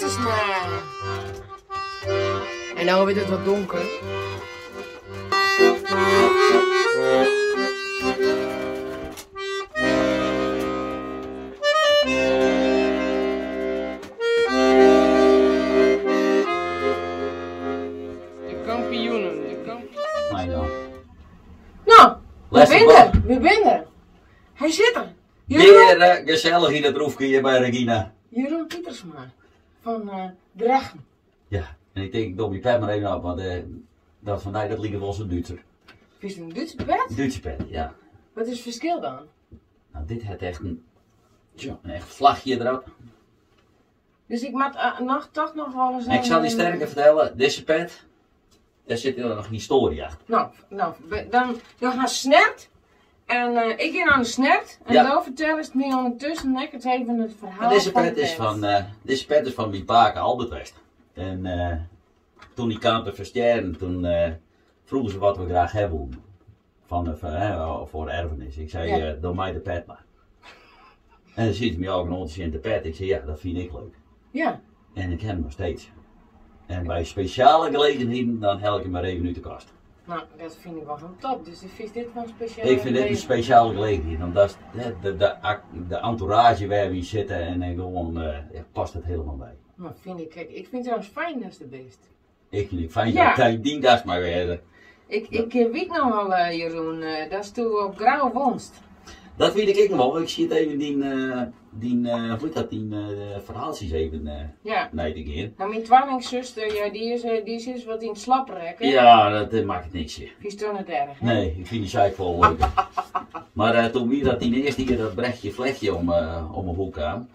Pietersma. En nou wurdt it wat donker. De kampioenen, de kampioenen. Mei dan. No, we Lêste binne bal. der, we binne der. Hy sit der. Jeroen, Weer gesellich yn it roefke hjir by Regina. Jeroen Pietersma fan Drachten. Ja, en ik tink ik doch myn pet mar even op, want dat fan dy dat liket wol sa'n Dútser. Fynst it in Dútse pet? Dútse pet, ja. Wat is it ferskil dan? No, dit hat echt in, tja, in echt flachje derop. Dus ik moat noch, toch noch wol ris. Ik sil dy sterker fertelle, dizze pet, dêr sit noch histoarje achter. No, no, dan, do hast snert en ik gean oan de snert en Ja. do fertellest my ûndertusken ek it even it ferhaal Dizze fan de pet is pet. fan, dizze pet is fan myn pake Albert west. En toen hy kaam te ferstjerren, toen froegen se wat we graach ha woenen. Fan de, hè, foar erfenis. Ik sei, Ja. doch my de pet mar. En dan siet se my al oan te sjen de pet. Ik sei, ja, dat fyn ik leuk. Ja. En ik ha him noch steeds. En by spesjale gelegenheden, dan hel ik him mar even út de kast. No, dat fyn ik wol hiel top. Dus do fynst dit wol in spesjale Ik fyn dit in gelegenheid? spesjale gelegenheid, omdat de, de, de entourage wêr wy sitte en gewoan, ja, past it hielendal by. No, fyn ik, ik fyn it trouwens fijn datst der bist. Ik fyn it fijn Ja. dat ik dyn gast mei wêze. Ik, ik wit noch wol, Jeroen, datsto op Grou wonst. Dat wit ik ek noch wol, want ik siet even dyn, dyn, hoe hjit dat, dyn ferhaaltsjes even Ja. nei te gean. No, myn twallingsuster, ja, dy is, dy is ris wat yn it slop rekke. Ja, dat makket niks. Fynst dat net erch, hè? Nee, ik fyn dy saak folle leuker. Mar toen wie dat dyn earste jier dat Brechtje Vlechtje om 'e hoek kaam.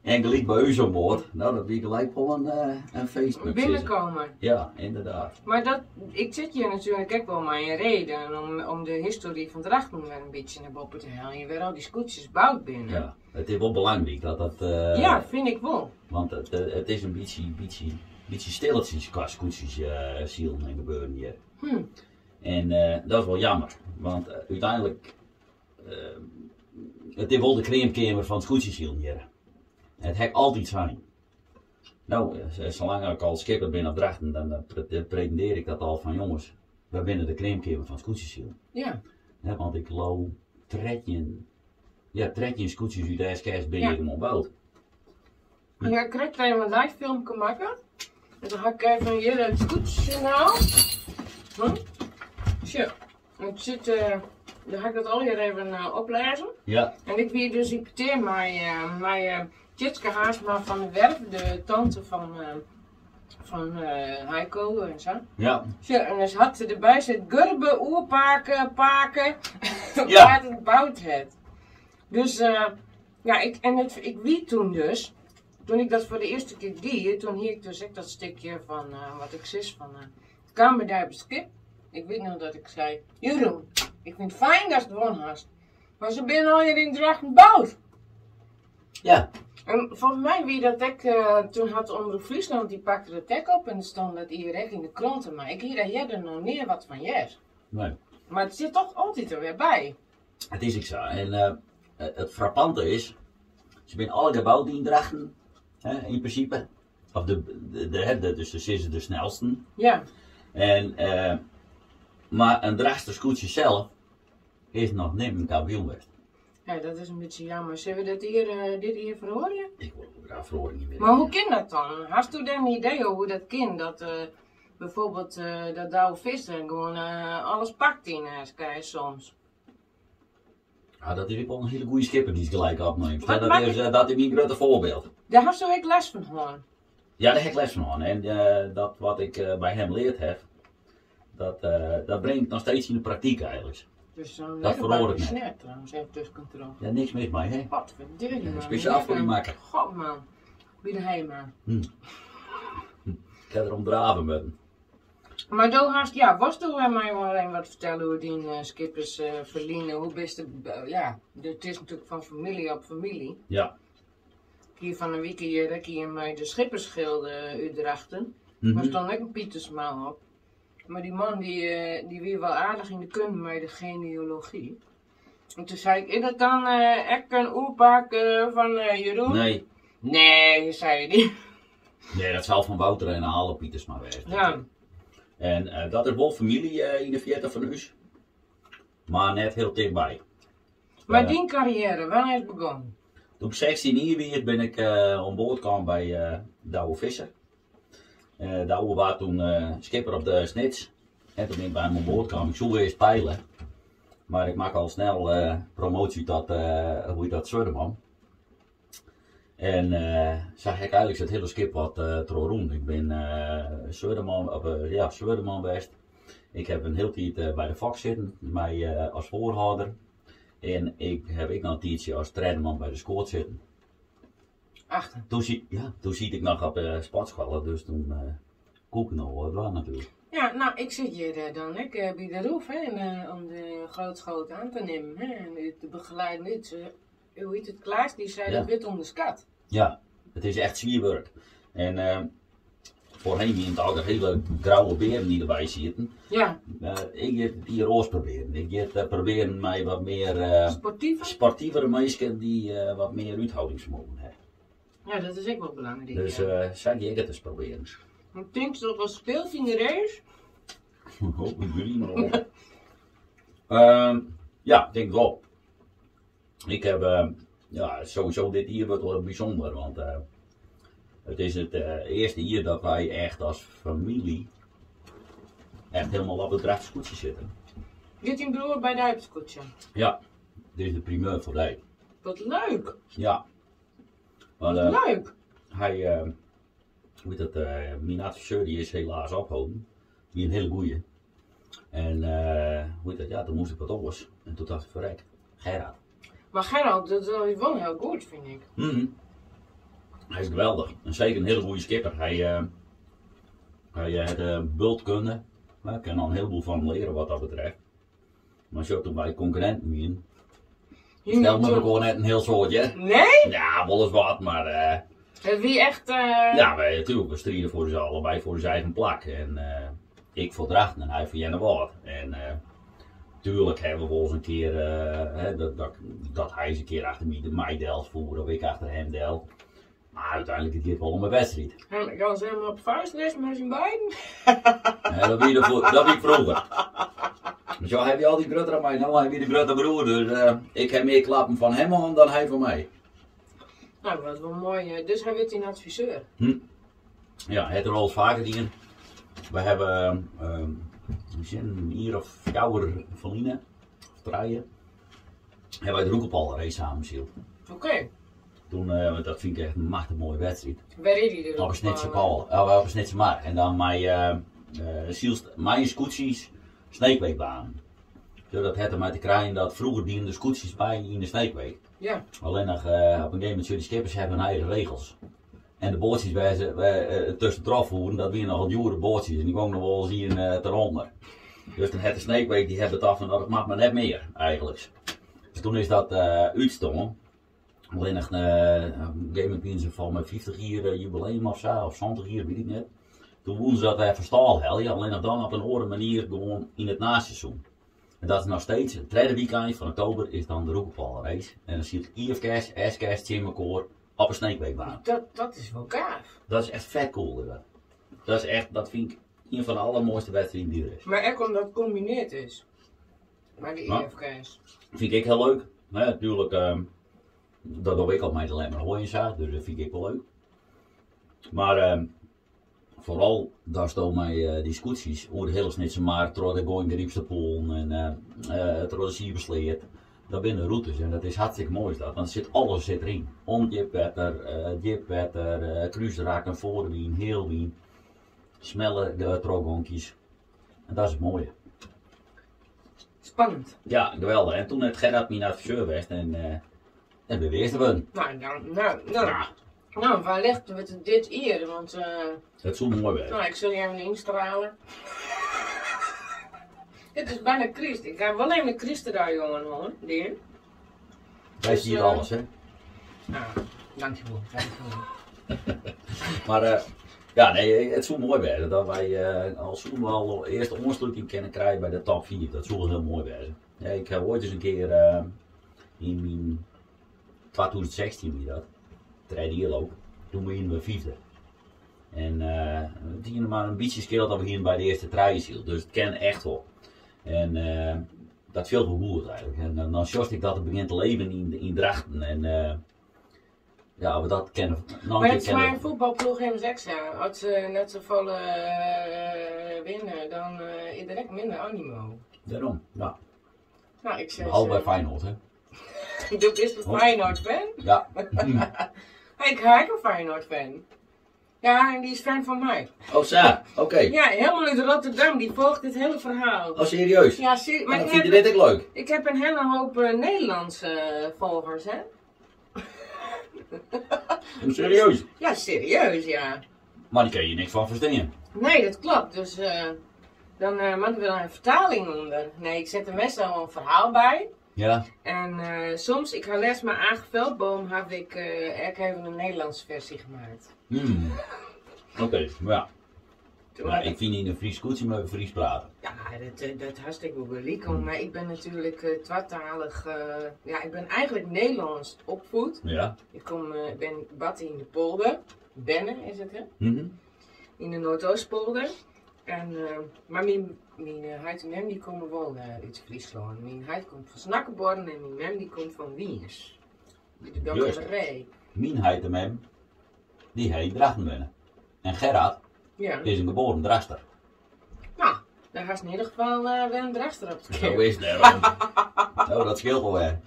En gelyk by ús oan board, no dat wie gelyk wol in feest. Een binnenkomer. Ja, ynderdaad. Mar dat, ik sit hjir natuerlik ek wol mei in reden, om de history fan Drachten wer in bytsje nei boppe te heljen, wêr al dy skûtsjes boud binne. Ja, it is wol belangryk dat dat. Ja, fyn ik wol. Want it is in bytsje, bytsje, bytsje stilletsjes kwa skûtsjes silen en gebeuren hjir. En dat is wol jammer, want úteinlik It is wol de kreamkeamer fan it skûtsjesilen hjir. It ha ik altyd sein. No, salang ik al skipper bin op Drachten, dan pretindearje ik dat al fan jonges, wy binne de kreamkeamer fan it skûtsjesilen. Ja. Want ik leau 13, ja, 13 skûtsjes út de SKS binne hjir gewoan boud. Ja, ik krekt even in live filmke makke. En dan ha ik even hjir it skûtsjejoernaal. Hm? Sjoch, it sit, uh, dan ha ik dat allegear even oplêzen. Ja. En ik wie dus yn petear mei, mei Tjitske Haarsma van der Werf, de tante fan, fan Heiko en sa. Ja. Sjoch, en dus hat se derby sit Gurbe, oerpake, pake, Ja. wa't it boud hat. Dus Ja, ik, en it, ik wie toen dus, toen ik dat foar de earste kear die, toen hie ik dus ek dat stikje fan wat ik sis fan, it kaam by dy op it skip. Ik wit noch dat ik sei, Jeroen, ik fyn it fijn datst wûn hast, mar se binne allegear yn Drachten boud. Ja. En folgens my wie dat ek, toen hat Omroep Fryslân, dy pakte dat ek op en der stond dat jier ek yn de krante, mar ik hie dêr earder noch nea wat fan heard. Nee. Mar it sit toch altyd der wer by. It is ek sa. En it frappante is, se binne allegear boud yn Drachten, hè, yn prinsipe. Of de, de, de, dus se sizze de snelsten. Ja. En, mar in Drachtster skûtsje sels is noch nimmen kampioen west. Ja, dat is in bytsje jammer. Sille we dat jier, dit jier feroarje? Ik wol wol graach feroaring yn Mar hoe kin dat dan? Hasto dêr in idee oer hoe dat kin? Dat bijvoorbeeld dat Douwe Visser gewoan alles pakt yn SKS soms? Ja, dat is ek wol in hiele goede skipper dy'tst gelijk opneemt. Wat Dat makket is, dat is myn grutte foarbyld. Dêr hasto ek lêst fan hân? Ja, dêr ha ik lêst fan hân. En dat wat ik by him leard haw, dat, dat bring ik noch steeds yn de praktyk eigentlik. Dus dan Dat feroaret net. net trouwens, even tuskentroch. Ja, niks mis mei, hè? Potverdorie, man. Spesjaal foar dy makke. God, man. By de Hema. Ik ha der om drave moatten. Mar do hast, ja, wolst do my wol even wat fertelle oer dyn skippersferline? Hoe bist de, ja, it is natuerlik fan famylje op famylje. Ja. Ik hie fan 'e wike hjir ek ien mei de Schippersgilde út Drachten. Mar stond ek in Pietersma op. Mar dy man dy, dy wie wol aardich yn de kunde mei de genealogy. En toen sei ik, is dat dan ek in oerpake fan Jeroen? Nee. Nee, sei dy. Nee, dat sil fan Wouter en Ale Pietersma wêze. Ja. En eh, dat is wol famylje eh, yn de fierte fan ús, mar net hiel tichtby. Mar dyn karriêre, wannear is it begûn? Toen ik 16 jier wie, bin ik oan board kaam by Douwe Visser. Douwe waard toen skipper op de Snits. En toen bin ik by him oan board kaam. Ik soe earst peile, mar ik makke al snel promotie tot, hoe hjit dat, swurdeman. En sa ha ik eigenlik it hiele skip wat trochrûn. Ik bin swurdeman, of, ja, swurdeman west. Ik ha in hiel tiid by de fok sitten, mei as foarhâlder. En ik ha ek noch in tiidsje as tredde man by de skoat sitten. Achter. Toen siet, ja, toen siet ik noch op de sportskoalle, dus toen koe ik noch wol wat dwaan natuerlik. Ja, nou, ik sit hjir dan ek by de Roef, hè, en, om de grootschoot oan te nimmen, hè, en te begeleiden. Dit, hoe hjit it, Klaas, dy sei dat wurdt ûnderskat. Ja, it is echt swier wurk. En foarhinne wienen it altyd hiele grouwe bearen dy't derby sieten. Ja. Ik gean it jier oars probearjen. Ik gean it probearjen mei wat mear Sportive? sportivere minsken dy't wat mear úthoudingsfermogen hawwe. Ja, dat is ek wol belangryk. Dus ja. sa gean ik it ris probearjen. Want tinkst dat wat speelt yn de race? Oh, ik grien al op. Ja, tink wol. Ik heb, ja, sowieso dit jier wurdt wol bysûnder, want it is it earste jier dat wy echt as famylje echt helemaal op it Drachtsterskûtsje sitte. Giet dyn broer by dy op it skûtsje? Ja, dit is de primeur foar dy. Wat leuk! Ja. Maar, Wat leuk! Hy, hoe hjit dat, myn adviseur dy is helaas opholden. Wie in hiele goeie. En hoe hjit dat, ja, toen moast ik wat oars. En toen dacht ik, verrek, Gerard. Maar Gerard, dat is wol hiel goed, fyn ik. Hy is geweldich. En seker in hiele goeie skipper. Hy, hy hat bult kunde. Ik kin noch in hieleboel fan him leare wat dat betreft. Mar sjoch, toen wy konkurrinten wienen, stel me elkoar net in hiel soad, hear. Nee? Ja, wolris wat, mar... Het wie echt... Ja, wy, natuerlik, we striden foar ús allebei foar ús eigen plak. En ik foar Drachten en hy foar Earnewâld. En tuerlik hawwe we wolris in kear, hè, dat hy ris in kear achter my del foer of ik achter him del. Mar úteinlik it giet wol om 'e wedstriid. En gaan se helemaal op vuist west mei syn beiden? Ja, dat wie, de, dat wie froeger. Dus ja, hy wie altyd grutter dan my. No, hy wie de grutte broer, dus uh, ik ha mear klappen fan him hân dan hy fan my. Nou, dat wol moai. Dus hy wurdt dyn adviseur? Ja, hy hat er al faker dien. We hawwe uh, in jier of fjouwer ferline, of trije, hawwe wy de Roekepolle race samen syld. Oké. Okay. Toen, dat fyn ik echt in machtich moaie wedstriid. Wêr is dy de Op 'e Snitser Pôle, op 'e Snitsermar. En dan mei sylst mei in skûtsjes Sneekweekbanen. Zo, dat hat dermei te krijen dat froeger dienen de skûtsjes mei yn de Sneekweek. Ja. Allinnich op in gegeven momint de skippers hawwe hun eigen regels. En de boatsjes wêr se tuskentroch foeren, dat wiene nochal djoere boatsjes en dy gongen noch wolris ien teronder. Dus dan hat de Sneekweek dy hat betocht fan no dat moat mar net mear eigenliks. Dus toen is dat útstoarn. Allinnich op in gegeven momint wiene se folgens my 50 jier jubileum of sa, of 70 jier, wit ik net. Toen woene se dat wer fan stâl helje, allinnich dan op in oare manier gewoan yn it naseizoen. En dat is noch steeds, it tredde wykein fan oktober is dan de Roekepolle race. En dan sylt IFKS, SKS tsjin mekoar op 'e Sneekweekbaan. Dat is wol gaaf. Dat is echt fet cool, is dat. Dat is echt, dat fyn ik ien fan de allermoaiste wedstriden dy't der is. Mar ek omdat it kombineard is. Mei de IFKS. Fyn ik ek hiel leuk. Mar ja, natuerlik, dat doch ik al mei de Lemmer Hoi en sa, dus dat fyn ik ek wol leuk. Mar foaral datsto mei dy skûtsjes oer de hiele Snitsermar, troch de Goaiïngarypster Puollen en troch de Siebersleat, dat binne de rûtes en dat is hartstikke moai is dat, want sit alles sit deryn. Ondjip wetter, djip wetter, krúsrakken, foarwyn, healwyn, smelle trochgonkjes. En dat is it moaie. Spannend. Ja, geweldich. En toen hat Gerard myn adviseur west en en binne we earste wurden. Nou, dan, nou, nou, Ja. nou, wellicht wurdt it dit jier, want It soe moai wêze. Nou, ik sil je even ynstrale. It is bijna kryst. Ik ha wol even de krysttrui oan, hoor, Dean. Wy Dus, siet alles, hè? Ah, dankjewol, dankjewol. Mar ja, nee, it soe moai wêze dat wy al soene we al earst oansluting kinne krije by de top 5. Dat soe wol hiel moai wêze. Ja, ik ha oait ris in kear yn myn 2016 wie dat, tredde jier loop, toen wiene we fyfde. En it hie mar in bytsje skeeld of we hiene by de earste trije syld, dus it kin echt wol. En dat fielt wol goed eigentlik. En dan sjochst ek dat it begjint te leven yn Drachten. En ja, we dat kinne. Mar it is mei in fuotbalploech immers ek sa. As se net safolle winne, dan is der ek minder animo. Dêrom, ja. Nou, ik sis. Behalve by Feyenoord, hè. Do bist in Feyenoord-fan? Ja. Hey, ik ha ek in Feyenoord-fan. Ja, en dy is fan fan my. Oh sa, oké. Ja, helemaal uit Rotterdam. Die volgt dit hele verhaal. Oh serieus? Ja, serieus. Maar dan vind je dit ook leuk? Ik heb een hele hoop Nederlandse volgers, hè. Oh, serieus? Ja, serieus, ja. Maar die kun je niks van verstaan. Nee, dat klopt. Dus dan moat der wel in fertaling ûnder. Nee, ik set der meastal in ferhaal by. Ja. En soms, ik ha lêst mei Age Veldboom, haw ik ek even in Nederlandse fersy gemaakt. Oké, ja. Ja, ik fyn yn in Frysk skûtsje moatte we Frysk prate. Ja, dat hast ek wol gelyk om, mar ik bin natuerlik twatalich, ja, ik bin eigentlik Nederlânsk opfoed. Ja. Ik kom, ik bin bard yn de polder, berne is it hè, yn de Noordoostpolder. En, mar myn, myn heit en mem dy komme wol út Fryslân. Myn heit komt fan Snakkerbuorren en myn mem dy komt fan Wyns. By de Dokkumeree. Myn heit en mem, dy ha yn Drachten wenne. En Gerard ja. is in geboren Drachtster. Nou, dan hast yn ieder gefal wer in Drachtster op it skip. Zo is het daarom. Nou, dat scheelt wel weer.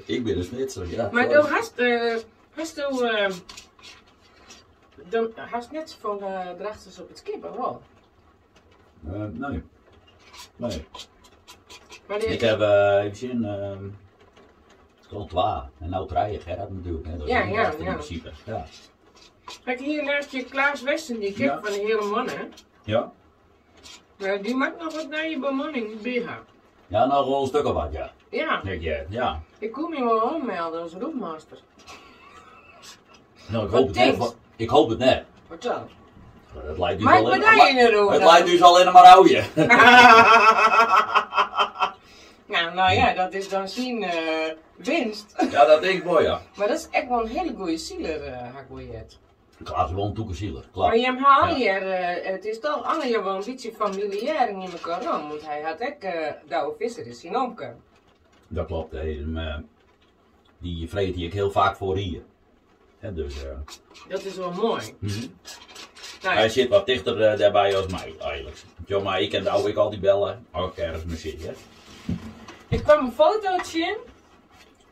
Ik bin in Snitser, ja. Mar do hast, hasto, dan hast net safolle Drachtsters op it skip, of wol? Nee. Nee. Maar Ik heb, even sjen, al twa en no trije, Gerard natuerlik. Hè. Dat is Ja, ook ja, in ja. principe. Ja. Kijk, hier naast je Klaas Westendiek, Ja. van de Heere Mannen. Ja. Maar die maakt nog wat naar je bemanning, BH. Ja, nou wel een stuk of wat, ja. Ja. Denk je, ja. Ik kom je wel aanmelden als roepmaster. Nou, ik Wat hoop het net. denkst? Ik hoop het net. Wat dan? Het lijkt dus Maar alleen, ik ben daar in de roer het dan. lijkt dus alleen maar ouwe. Ja, nou ja, dat is dan zien winst. Ja, dat denk ik wel, ja. Maar dat is echt wel een hele goede zieler, had ik wel jet. Klaas is wel een toekezieler, klaar. Maar je hebt al Ja. hier, het is toch alle jaar wel een beetje familiair in elkaar om, want hij had ook Douwe Visser is zijn omke. Dat klopt, hè. Die vreet die ik heel vaak voor hier. Hè, dus Dat is wel mooi. Nou, Hij zit wat dichter daarbij als mij, eigenlijk. Jo, maar ik en Douwe, ik altijd bellen, als ik ergens mee zit, hè. Ik kwam een fotootje in,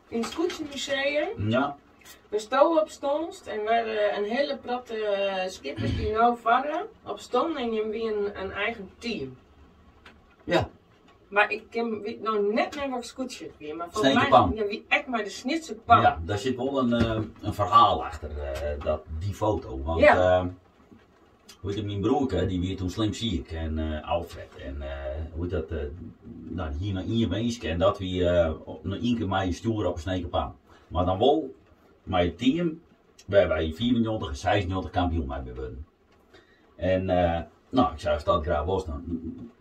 in het Skûtsjemuseum. Ja. Waar Sto op stond en waar een hele platte skippers die nou varen op stonden en je wie een eigen team. Ja. Maar ik ken, weet nou net meer wat skûtsje het wie, maar volgens mij Snekerpan. ja, wie echt maar de Snitserpan. Ja, daar zit wel een verhaal achter, die foto. Want, Ja. hoe heet het, mijn broerke, die werd toen slim ziek en Alfred. En hoe heet dat, nou, hier nog één mens en dat wie nog één keer mij sturen op een Snekerpan. Maar dan wel met het team waar wij 94 en 96 kampioen mee worden. En nou, ik zei, als dat graag was, dan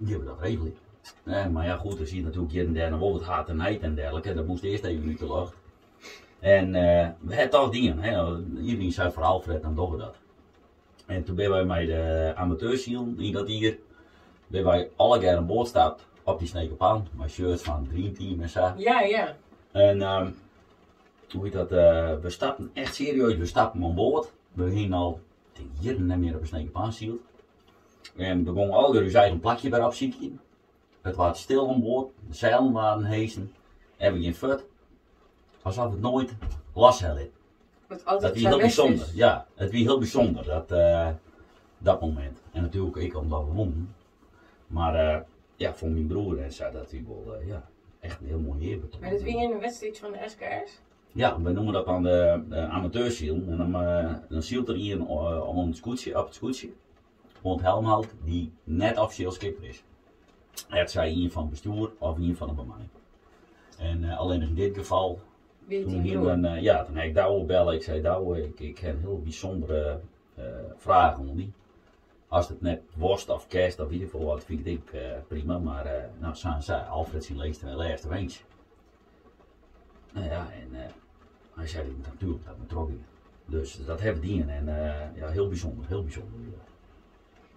gaan we dat regelen. Nee, maar ja, goed, dan zie je natuurlijk hier en daar nog wel wat haat en nijd en dergelijke. Dat moest eerst even uit de lucht. En we hebben toch dingen, hè. Iedereen zei voor Alfred, dan doen we dat. En toen ben wij met de amateurziel in dat hier, ben wij alle keer aan boord stapt op die Snekerpan, met shirts van Dream Team en zo. Ja, ja. En hoe heet dat, we stapten echt serieus, we stapten aan boord. We gingen al hier en meer op een Snekerpan ziel. En we gingen al ons eigen plakje weer opzoeken. Het was stil aan boord, de zeilen waren heesen en we gingen voort. Alsof het nooit last had. Wat altijd Dat was zo heel best bijzonder, is. ja. Het was heel bijzonder, dat moment. En natuurlijk ik omdat we wonnen. Maar ja, voor mijn broer en zo, dat hij wel ja, echt een heel mooi eerbetoon. Maar dat was in een wedstrijd van de SKS? Ja, we noemen dat dan de amateurziel. En dan zielt er hier een om het skûtsje, op het skûtsje, om het helmhout, die net officieel skipper is. Het zij een van het bestuur of een van de bemanning. En alleen in dit geval, Wie toen die ging broer? dan ja, toen heb ik Douwe bellen. Ik zei, Douwe, ik heb een heel bijzondere vraag om die. Als het net worst of kerst of in ieder geval wat, vind ik prima. Maar nou, zei Alfred zijn laatste wens. Nou ja, en hij zei natuurlijk dat we trok in. Dus dat hawwe we dien en ja, hiel bysûnder, hiel bysûnder wie dat.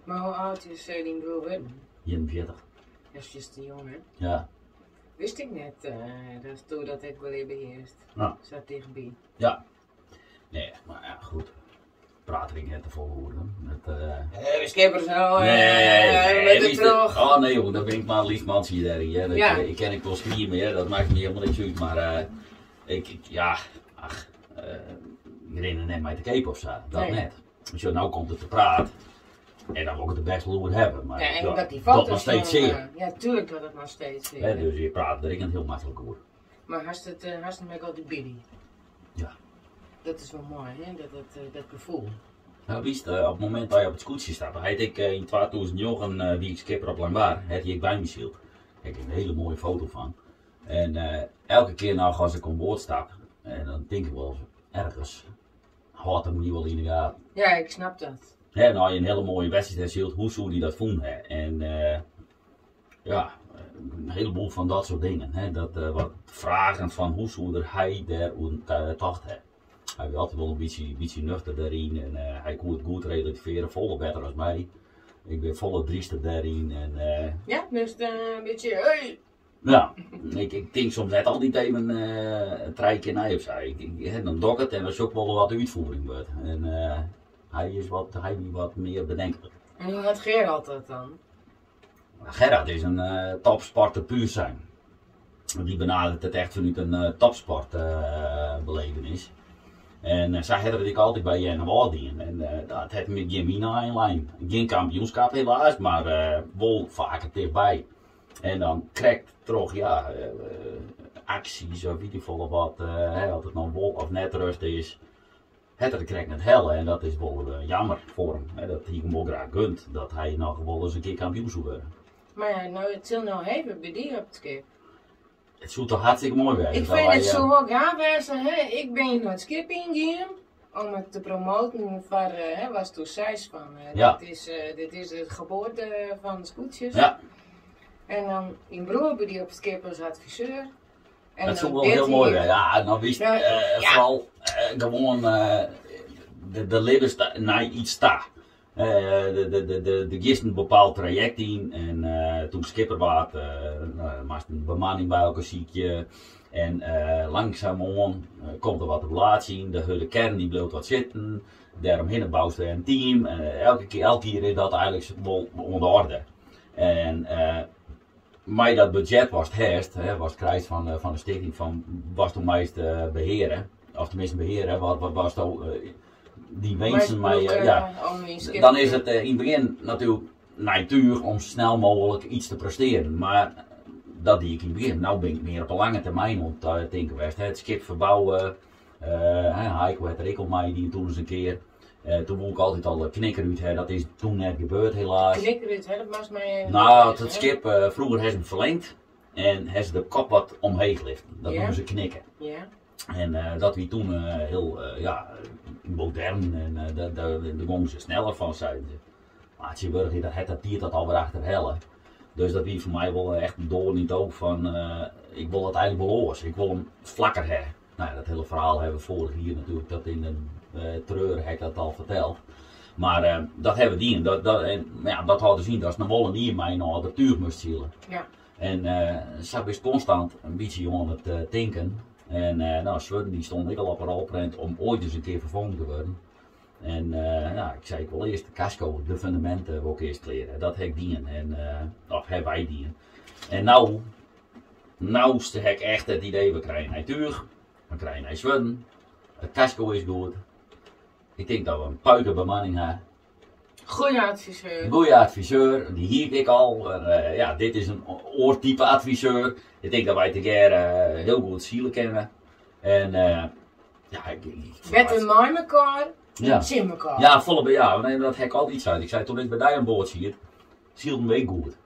Mar hoe âld is dyn broer wurden? 41. Dat is just te jong, hè? Ja. Wist ik net datsto dat ek belibbe hiest. Ja. Sa tichtby. Ja. Nee, mar ja, goed. Praat der ek net te folle oer. Dat, We skippers no, nee, met de troch. Oh nee joh, dan bin ik mar in lyts mantsje dêryn. Hear. Ja. Ik kin ek wol skrieme, hear. Dat makket my helemaal niks út. Mar ik, ja, ach, ik rin der net mei te keap of sa. Dat Nee. net. Sjoch, no komt it te praat. En dan wol ik it der bêst wol oer hawwe. Mar Ja, en ja, omdat die docht foto's noch steeds fan, sear. ja, tuurlijk docht it noch steeds sear. Hè, dus je prate der ek net hiel maklik oer. Mar hast it, hast him ek altyd by dy? Ja. Dat is wol moai, hè? Dat gefoel. No, witst, op it momint dat je op it skûtsje stappe, ha ik yn 2009 wie ik skipper op Langwar, hat hy ek by my syld. Dêr ha ik in hiele moaie foto fan. En elke kear noch as ik oan board stap, en dan tink ik wol ergens, hâldt er my wol yn 'e gaten. Ja, ik snap dat. Hè, nei in hiele moaie wedstriid syld, hoe soe dy dat fûn ha? En ja, in heleboel fan dat soart dingen. Hè, dat wat fragen fan hoe soe er hy dêr oer tocht ha. Hy wie altyd wol in bytsje nuchter dêryn en hy koe it goed relativearje, folle better as my. Ik bin folle dryster dêryn en Ja, dus in bytsje hey! Ja, ik tink soms net altyd even trije kear nei of sa. Ik, dan doch ik it en dan sjoch ik wol wat de útfiering wurdt. En hy is wat, hy wie wat mear bedenklik. En hoe hat Gerard dat dan? Gerard is in topsporter puur sang. Dy benadert it echt fanút in topsportbelevenis. En sa hat er it ek altyd by Earnewâld dien. En dat hat gjin myn ein lein. Gjin kampioenskap helaas, mar wol faker tichtby. En dan krekt troch ja, aksjes of wit ik folle wat, oft it no wol of net rjocht is, hat er it krekt net helle. En dat is wol jammer foar him. Dat hie ik him wol graach gund, dat hy noch wol ris in kear kampioen soe wurde. Mar ja, no, it sil no heve by dy op it skip. It soe toch hartstikke moai wêze. Ik fyn it soe wol gaaf wêze, hè? Ik bin nei it skip yngien om it te promoten foar, hè, watsto seist fan, dit is it geboarte fan de skûtsjes. Ja. En dan dyn broer by dy op it skip as adviseur. En Dat soe dan wol hiel dit moai hier. wêze. Ja, dan witst, Ja, ja. foaral gewoan de libbens nei iets ta. Der giest in bepaald trajekt yn en toen ik skipper waard, moatst in bemanning by elkoar sykje en langsumoan komt der wat relaasje yn, de hurde kern dy bliuwt wat sitten, dêromhinne boust wer in team. Elke kear, elk jier is dat eigenlik wol oan de orde. En mei dat budzjet watst hast, watst krijst fan de stichting fan watsto meist beheare, of teminsten beheare, wat watsto dy wensen mei, ja, dan is it yn it begjin natuerlik natuer om snel mooglik iets te prestearen, mar dat die ik yn it begjin. No bin ik mear op 'e lange termyn oan it tinken west, hè, it skip ferbouwe, Heiko hat der ek al meidien toen ris in kear. Toen woe ik altyd al de knikker út ha, dat is toen net gebeurd helaas. Knikker út ha, dat moatst my even Nou, it skip, froeger ha se him ferlingd en ha se de kop wat omheech liften. Dat noemen se knikke. En dat wie toen hiel, ja, modern en dêr gongen se sneller fan, seiden se. Mar tsjintwurdich hat dat tiid dat alwer achterhelle. Dus dat wie foar my wol echt in doorn yn it oog fan, ik wol it eigenlik wol oars, ik wol him flakker ha. No ja, dat hiele ferhaal hawwe we foarich jier natuerlik, dat yn de treur ha ik dat al ferteld. Mar dat hawwe we dien. En ja, dat hâldt dus yn datst noch wol in jier mei in âlder túch moatst sile. En sa bist konstant in bytsje oan it tinken. En no, Swurden dy stond ek al op 'e rolprent om oait ris in kear ferfongen te wurden. En no, ik sei, ik wol earst de kasko, de fundamenten wol ik earst klear. Dat ha ik dien, en, of ha wy dien. En no, no ha ik echt it idee, we krije nij túch, we krije nij swurden, it kasko is goed. Ik tink dat we in puike bemanning ha. Goeie adviseur. Goeie adviseur, dy hie ik ek al. Ja, dit is in oar type adviseur. Ik tink dat wy tegearre hiel goed sile kinne. En ja, ik, ik Better mei mekoar Ja. tsjin mekoar. Ja, folle, ja, nee, dat ha ik altyd sein. Ik sei toen ik by dy oan board siet, sylden we ek goed.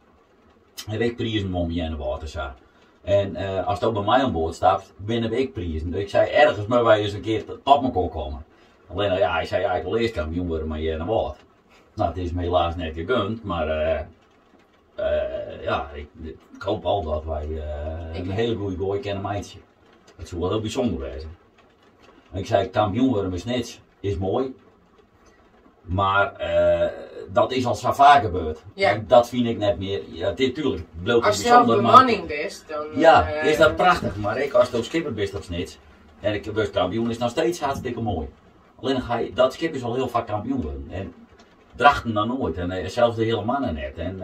En we ek prizen wûn by Earnewâld en sa. En asto by my oan board stapt, winne we ek prizen. Dus ik sei, ergens moatte wy ris in kear tot mekoar komme. Allinnich, ja, hy sei, ja, ik wol earst kampioen wurde mei Earnewâld. No, it is my helaas net gegund, mar ja, ik hoop al dat wy in hiele goede goai kinne meitsje. Dat soe wol hiel bysûnder wêze. En ik sei, kampioen wurde mei Snits. is moai, mar dat is al sa faak gebeurd. Ja. En dat fyn ik net mear, ja, dit tuurlijk, bliuwt Ast sels bysûnder, mar bemanning bist, dan. Ja, is dat prachtich, mar ek asto skipper bist op Snits en ik wurdst kampioen is noch steeds hartstikke moai. Allinnich hy, dat skip is al hiel faak kampioen wurden en Drachten noch noait en sels de hiele mannen net. En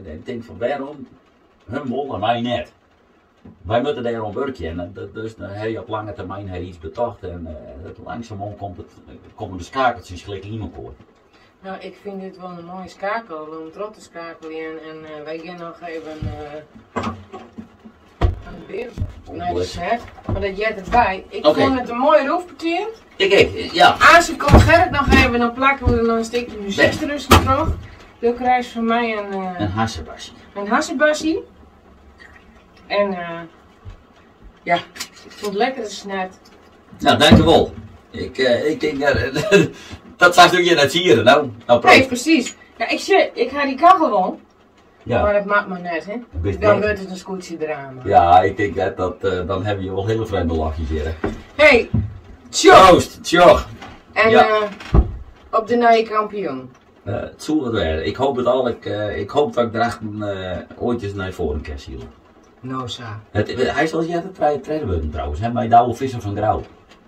ik tink fan wêrom hun wol en wy net. Wy moatte dêr oan wurkje en dus dan ha je op lange termyn ha je iets betocht en langsumoan komt it, komme de skakeltsjes gelyk yn elkoar. No, ik fyn dit wol in moaie skakel om troch te skakeljen en wy gean noch even aan de beer nei de set, mar dat heart derby. Ik fûn it in moai roefpetear. Ik ek, ja. Aanst komt Gerrit noch even, dan plakke we der noch in stikje muzyk tusken troch. Do krijst fan my in... In hassebasje. In hassebasje. En ja, ik fûn it lekker snert. Nou, dankjewol. Ik, ik tink dat, dat sast ook hjir net sieren, no. Nou, proost. Nee, presys. Ja, ik sjoch, ik ha dy kachel wol. Ja. Mar dat moat mar net, hè. Bist Dan net. wurdt it in skûtsjedrama. Ja, ik tink net dat, dan hawwe je wol hiele frjemde lachjes hjir, hè. Hey, tsjoch! Proost, tsjoch! En Ja. op de nije kampioen. It soe wat wêze. Ik hoop it al. Ik, ik hoop dat ik Drachten oait ris nei foaren kin sile. No sa. It, hy is al earder tredde wurden trouwens, hè, mei Douwe Visser fan Grou.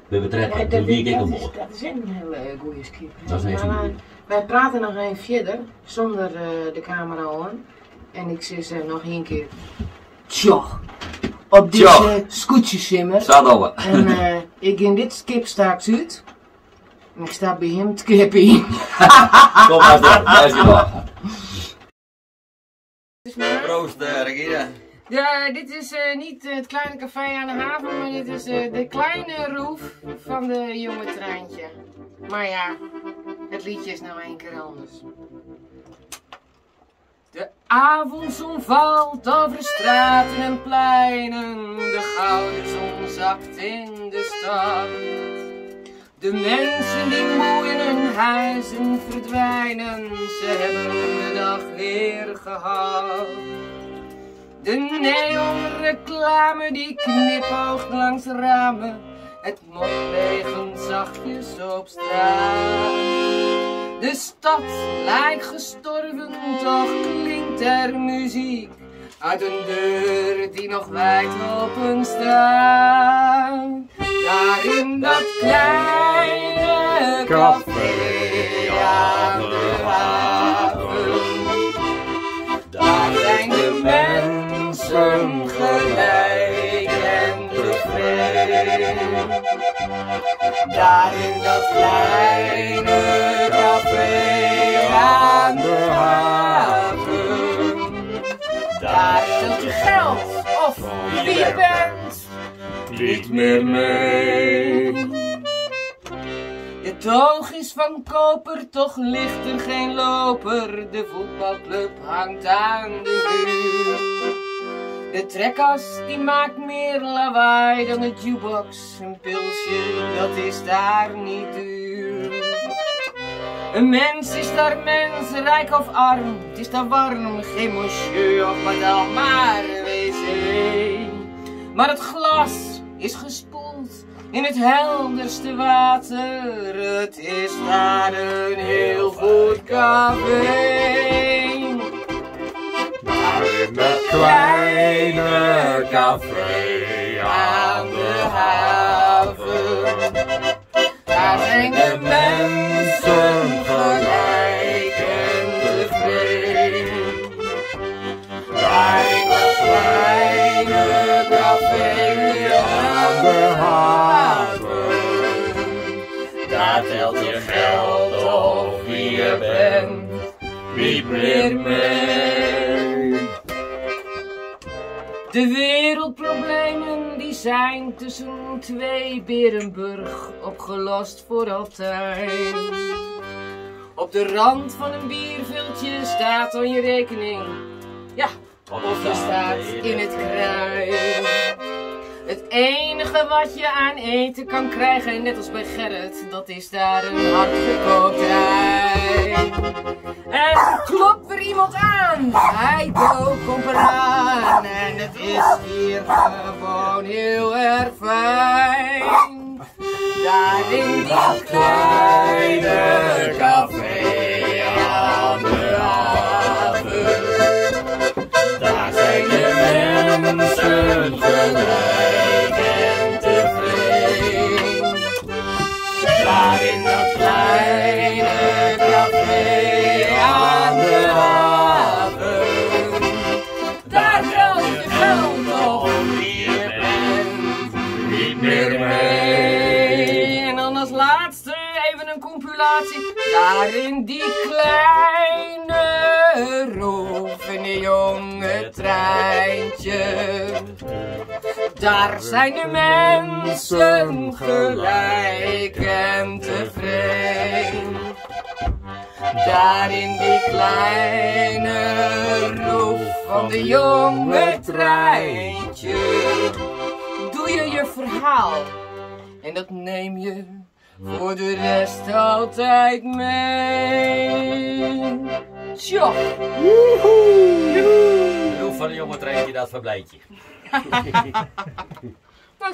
By betrekken, Ja, dat wie ik ek oan is, board. dat is ek in hiele goede skipper. Dat is echt een Maar goeie. Wy prate noch even fierder, sûnder de kamera oan. En ik sis noch ien kear, tsjoch, op dizze Tsjoch. skûtsjesimmer. Sa dogge we. En ik gean dit skip straks út. En ik stap by him it skip yn. Kom maar door, bêst genôch. Proost, Regina. Ja, dit is niet het kleine café aan de haven, maar dit is de kleine roef van de jonge Trijntje. Maar ja, het liedje is nou één keer anders. De avondzon valt over straten en pleinen, de gouden zon zakt in de stad. De mensen die moe in hun huizen verdwijnen, ze hebben de dag weer gehad. De neonreclame die knipoogt langs ramen, het motregent zachtjes op straat. De stad lijkt gestorven, toch klinkt er muziek uit een deur die nog wijd open staat. Daar in dat kleine café aan de haven, daar zijn de mensen gelijk en tevreden. Daar in dat kleine café aan de haven, daar telt je geld of wie je bent niet meer mee. De toog is van koper, toch ligt er geen loper. De voetbalclub hangt aan de muur. De trekkas die maakt meer lawaai dan de jukebox. Een pilsje, dat is daar niet duur. Een mens is daar mens, rijk of arm. Het is daar warm, geen monsieur of madame, maar wc. Maar het glas is gespoeld in het helderste water. Het is daar een heel goed café. Daar in dat kleine café aan de haven. Daar zijn de mensen gelijk en tevreden. Daar in dat kleine café aan de haven. Daar telt je geld of wie je bent niet meer mee. De wereldproblemen die zijn tussen twee Berenburg opgelost voor altijd. Op de rand van een bierviltje staat dan je rekening. Ja, of je staat in het kruid. Het enige wat je aan eten kan krijgen, net als bij Gerrit, dat is daar een hardgekookt ei. En klopt er iemand aan, Heiko komt eraan. En het is hier gewoon heel erg fijn. Daar in die Kleine café aan de haven. Daar zijn de mensen gelijk en tevreden. Daar in dat kleine café aan de haven. Daar telt je geld op Wie je bent, niet meer mee. En dan als laatste even een compilatie. Daar in die kleine roef in de jonge treintje. Daar zijn de mensen gelijk en tevreden. Daar in die kleine roef van de jonge treintje. Doe je je verhaal en dat neem je voor de rest altijd mee. Tjoh! Roef van de jonge treintje, dat verblijtje. Nou,